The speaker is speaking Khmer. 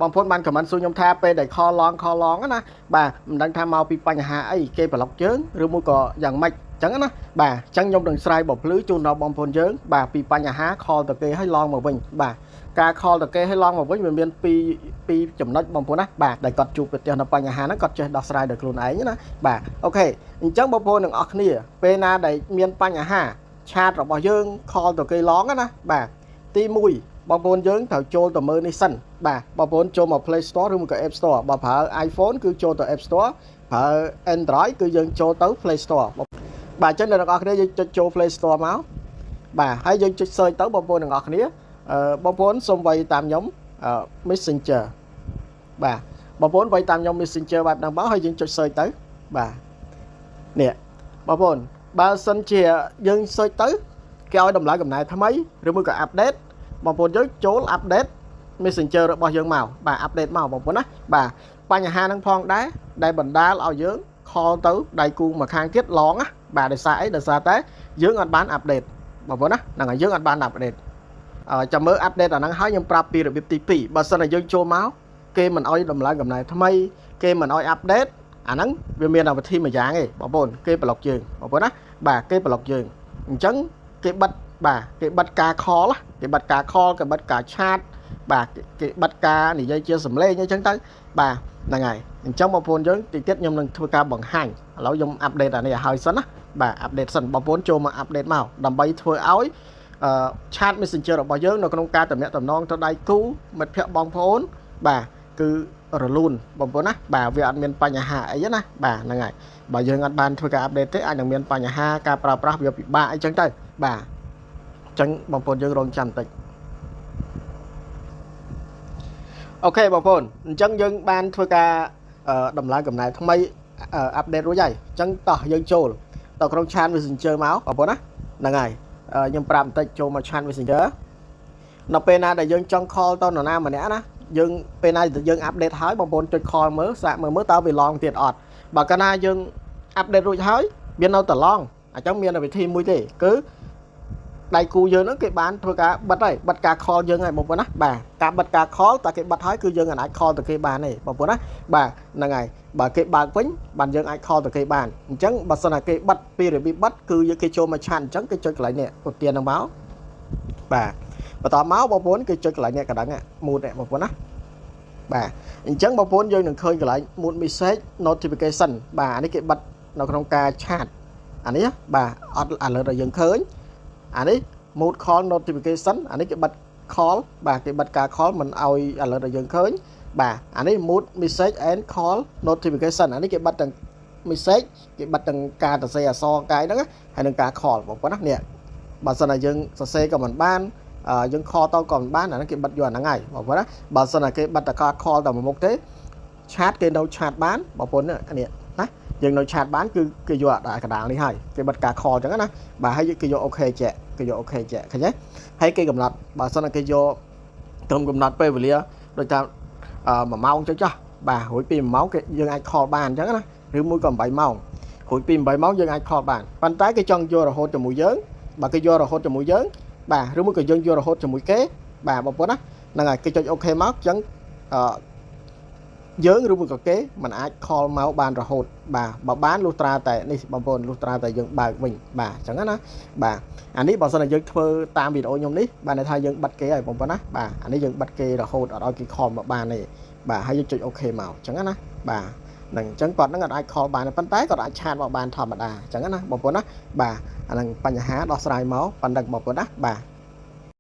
បងប្អូនបាន comment សួរខ្ញុំថាពេលដែល call ឡង call ឡងណាបាទមិនដឹងថាមកពីបញ្ហាអីគេប្លុកយើងឬមួយក៏យ៉ាងម៉េចអញ្ចឹងណាបាទអញ្ចឹងខ្ញុំនឹងស្រាយបំភ្លឺជូនដល់បងប្អូនយើងបាទពីបញ្ហា call ទៅគេឲ្យឡងមកវិញបាទការ call ទៅគេឲ្យឡងមកវិញវាមានពីរចំណុចបងប្អូនណាបាទដែលគាត់ជួបប្រទះនៅបញ្ហាហ្នឹងគាត់ចេះដោះស្រាយដោយខ្លួនឯងណាបាទ OK អញ្ចឹងបងប្អូនទាំងអស់គ្នាពេលណាដែលមានបញ្ហា chat របស់យើង call ទៅគេឡងណាបាទទី1បងប្អូនយើងត្រូវចូលទៅមើលនេះសិនបាទបងប្អូនចូលមក Play Store ឬមួយក៏ App Store បើប្រើ iPhone គឺចូលទៅ App Store ប្រើ Android គឺយើងចូលទៅ Play Store បាទអញ្ចឹងអ្នកទាំងអស់គ្នាយើងចុចចូល Play Store មកបាទហើយយើងចុច search ទៅបងប្អូនទាំងអស់គ្នាបងប្អូនសូមវាយតាមខ្ញុំ Messenger បាទបងប្អូនវាយតាមខ្ញុំ Messenger បែបហ្នឹងមកហើយយើងចុច search ទៅបាទនេះបងប្អូនបើសិនជាយើង search ទៅគេឲ្យតម្លៃកំណែថ្មីឬមួយក៏ update បងប្អូនយើងចូល update Messenger របស់យើងមកបាទ update មកបងប្អូនណាបាទបញ្ហាហ្នឹងផងដែរដែលបណ្ដាលឲ្យយើង call ទៅដៃគូមួយខាងទៀតឡងណាបាទដោយសារអីដោយសារតែយើងអត់បាន update បងប្អូនណាហ្នឹងហើយយើងអត់បាន update ចាំមើល update អាហ្នឹងហើយខ្ញុំប្រាប់ពីរបៀបទី2បើសិនតែយើងចូលមកគេមិនអោយតម្លើងកំណែថ្មីគេមិនអោយ update អាហ្នឹងវាមានវិធីមួយយ៉ាងឯងបងប្អូនគេប្លុកយើងបងប្អូនណាបាទគេប្លុកយើងអញ្ចឹងគេបិទបាទគេបិទការ call គេបិទការ call គេបិទការ chat បាទគេបិទការនិយាយជាសំឡេងអញ្ចឹងទៅបាទហ្នឹងហើយអញ្ចឹងបងប្អូនយើងតិចទៀតខ្ញុំនឹងធ្វើការបង្ហាញឥឡូវខ្ញុំ update អានេះឲ្យហើយសិនណាបាទ update សិនបងប្អូនចូលមក update មកដើម្បីធ្វើឲ្យ chat Messenger របស់យើងនៅក្នុងការតំណាក់តំណងទៅដៃគូមិត្តភ័ក្តិបងប្អូនបាទគឺរលូនបងប្អូនណាបាទវាអត់មានបញ្ហាអីណាបាទហ្នឹងហើយបើយើងអត់បានធ្វើការ update ទេអាចនឹងមានបញ្ហាការប្រើប្រាស់វាពិបាកអីចឹងទៅបាទអញ្ចឹងបងប្អូនយើងរងចាំបន្តិច OK បងប្អូនអញ្ចឹងយើងបានធ្វើការដំឡើងកំណែថ្មី update រួចហើយអញ្ចឹងតោះយើងចូលទៅក្នុង chat Messenger មកបងប្អូនណាហ្នឹងហើយខ្ញុំប្រាប់បន្តិចចូលមក chat Messenger នៅពេលណាដែលយើងចង់ call ទៅនរណាម្នាក់ណាយើងពេលណាយើង update ហើយបងប្អូនចុច call មើលសាកមើលមើលតើវាឡងទៀតអត់បើកាលណាយើង update រួចហើយវានៅតែឡងអញ្ចឹងមានវិធីមួយទេគឺដៃគូយើងហ្នឹងគេបានធ្វើការបិទហើយបិទការ call យើងហើយបងប្អូនណាបាទការបិទការ call តែគេបិទហើយគឺយើងអាច call ទៅគេបានទេបងប្អូនណាបាទហ្នឹងហើយបើគេបើកវិញបានយើងអាច call ទៅគេបានអញ្ចឹងបើសិនណាគេបិទពីរបៀបបិទគឺយើងគេចូលមក chat អញ្ចឹងគេចុចកន្លែងនេះឧទានហ្នឹងមកបាទបន្តមកបងប្អូនគេចុចកន្លែងនេះកណ្ដឹង mute នេះបងប្អូនណាបាទអញ្ចឹងបងប្អូនយើងនឹងឃើញកន្លែង mute message notification បាទអានេះគេបិទនៅក្នុងការ chat អានេះបាទអត់ alert ឲ្យយើងឃើញអានេះ mute call notification អានេះគេបិទ call បាទគេបិទការ call មិនឲ្យ alert ឲ្យយើងឃើញបាទអានេះ mute message and call notification អានេះគេបិទទាំង message គេបិទទាំងការសរសេរអក្សរកាយហ្នឹងហើយនឹងការ call បងប្អូនណានេះបើសិនតែយើងសរសេរក៏មិនបានយើង call ទៅក៏មិនបានអាហ្នឹងគេបិទយកអាហ្នឹងហើយបងប្អូនណាបើសិនតែគេបិទតែការ call តែមួយមុខទេ chat គេនៅ chat បានបងប្អូននេះណាយើងនៅ chat បានគឺគេយកអាកដាលនេះហើយគេបិទការ call អញ្ចឹងណាបាទហើយគេយក OK ចែកគេយក OK ចែកឃើញទេហើយគេកំណត់បើសិនតែគេយកត្រឹមកំណត់ពេលវេលាដូចថា1ម៉ោងចុះចុះបាទរួចពី1ម៉ោងគេយើងអាច call បានអញ្ចឹងណាឬមួយក៏8ម៉ោងរួចពី8ម៉ោងយើងអាច call បានប៉ុន្តែគេចង់យករហូតជាមួយយើងបើគេយករហូតជាមួយយើងបាទឬមួយក៏យើងយករហូតជាមួយគេបាទបងប្អូនណាហ្នឹងហើយគេចុច OK មកអញ្ចឹងអឺយើងឬមួយក៏គេមិនអាច call មកបានរហូតបាទបើបានលុះត្រាតែនេះបងប្អូនលុះត្រាតែយើងបើកវិញបាទអញ្ចឹងណាបាទអានេះបើសិនតែយើងធ្វើតាមវីដេអូខ្ញុំនេះបាទន័យថាយើងបិទគេហើយបងប្អូនណាបាទអានេះយើងបិទគេរហូតអត់ឲ្យគេ call មកបានទេបាទហើយយើងចុច OK មកអញ្ចឹងណាបាទហ្នឹងអញ្ចឹងគាត់ហ្នឹងអត់អាច call បានប៉ុន្តែគាត់អាច chat មកបានធម្មតាអញ្ចឹងណាបងប្អូនណាបាទអាហ្នឹងបញ្ហាដោះស្រាយមកប៉ុណ្ណឹងបងប្អូនណាបាទ